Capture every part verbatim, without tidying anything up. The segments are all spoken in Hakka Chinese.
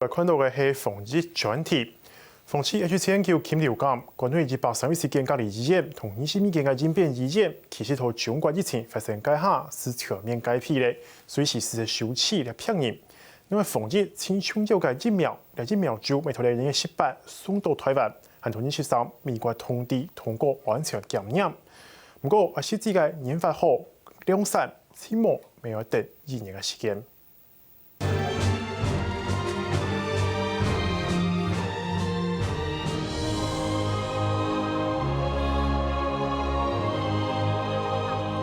來看到个係防疫專題。防治H七N九禽流感，國內一百三十四間隔離醫院同二十二間个應變醫院，其實同中國疫情發生該下係全面關閉咧，隨時係收治這病人。另外防疫盡重要个疫苗，這疫苗就每頭來年十八送到台灣，還同二十三美國同地通過安全檢驗。毋過，啊，實際个研發好、量產，起碼乜愛等一年个時間。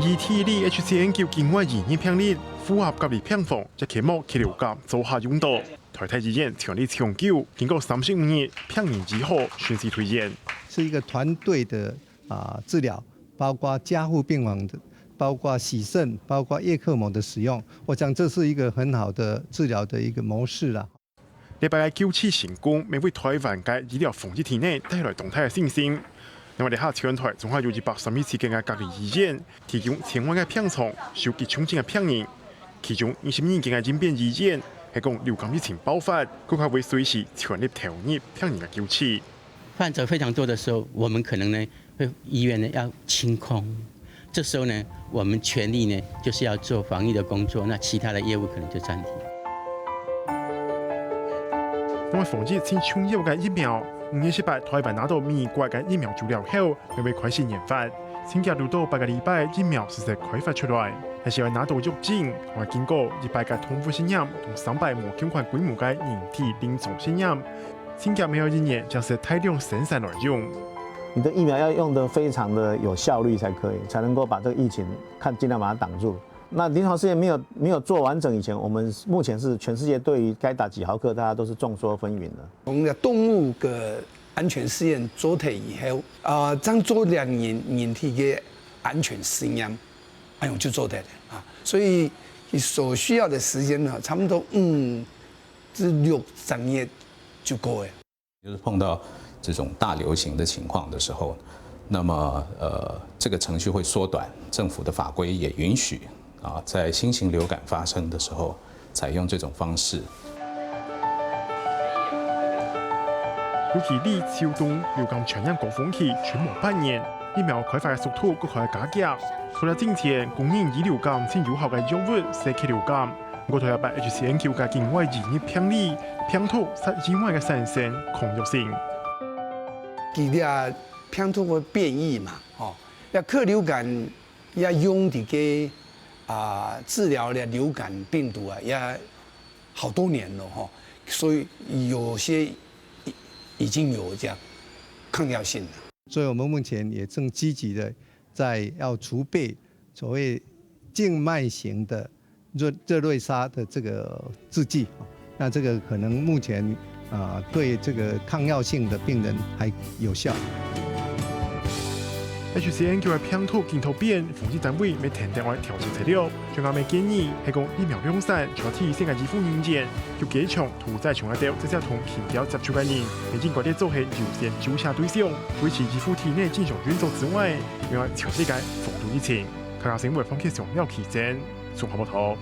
以第一例H七N九境外移入病例，符合隔離病房，一間無禽流感做下用到。台大醫院全力搶救，經過三十五日，病人醫好，順序退院。是一個團隊的，啊，治療，包括加護病房的，包括洗腎，包括葉克膜的使用，我想這是一個很好的治療的一個模式啦。 這擺个救治成功，乜為台灣个醫療防疫體系帶來當大个信心。另外，這下全台總下有一百三十七間个隔離醫院，提供千萬个病床，收集重症个病人。其中二十二間个應變醫院，係講流感疫情爆發，更加會隨時全力投入病人个救治。患者非常多的時候，我們可能呢，會醫院呢要清空。這時候呢，我們全力呢就是要做防疫的工作，那其他的業務可能就暫停。因為防疫盡重要个疫苗，五月十八台灣拿到美國个疫苗資料後，就會開始研發。先期堵到八個禮拜疫苗實在開發出來，但是要拿到藥證，還經過一百個動物實驗同三百無共款規模个人體臨床實驗。 先期乜愛一年正係大量生產來用。你的疫苗要用得非常的有效率才可以，才能夠把這個疫情看盡量把它擋住。那臨床試驗沒有，沒有做完整以前，我們目前是全世界對於該打幾毫克，大家都是眾說紛紜的。從動物个安全試驗做忒以後，啊，正做兩年人體个安全試驗，哎喲，就做忒了啊。所以你所需要的時間呢，差不多，嗯， 至六個月就夠了。就是碰到這種大流行的情況的時候，那麼，呃，這個程序會縮短，政府的法規也允許，啊，在新型流感發生的時候，採用這種方式。尤其離秋冬流感傳染高峰期全無半年，疫苗開發个速度閣還加劇。除了之前，公認禽流感盡有效个藥物係禽流感， 毋過頭一擺H七N九个境外移入病例，病毒煞意外个產生抗藥性。佢這病毒會變異嘛，吼，這禽流感也用這個，啊，治療這流感病毒啊，也好多年了，吼，所以有些已，已經有這樣抗藥性了。所以我們目前也正積極地在要籌備所謂靜脈型的 熱，熱瑞沙的這個製劑。那這個可能目前，啊，對這個抗藥性的病人還有效。H七N九个病毒緊突變，防疫單位乜定定愛調整策略。專家乜建議，係講疫苗量產，除了第一線个醫護人員，就加強屠宰場个兜，直接同病友接觸个人，乜應該做係優先注射對象，維持醫護體系正常運作之外，另外全力个防堵疫情。客家新聞方克松、廖啟珍，綜合報導。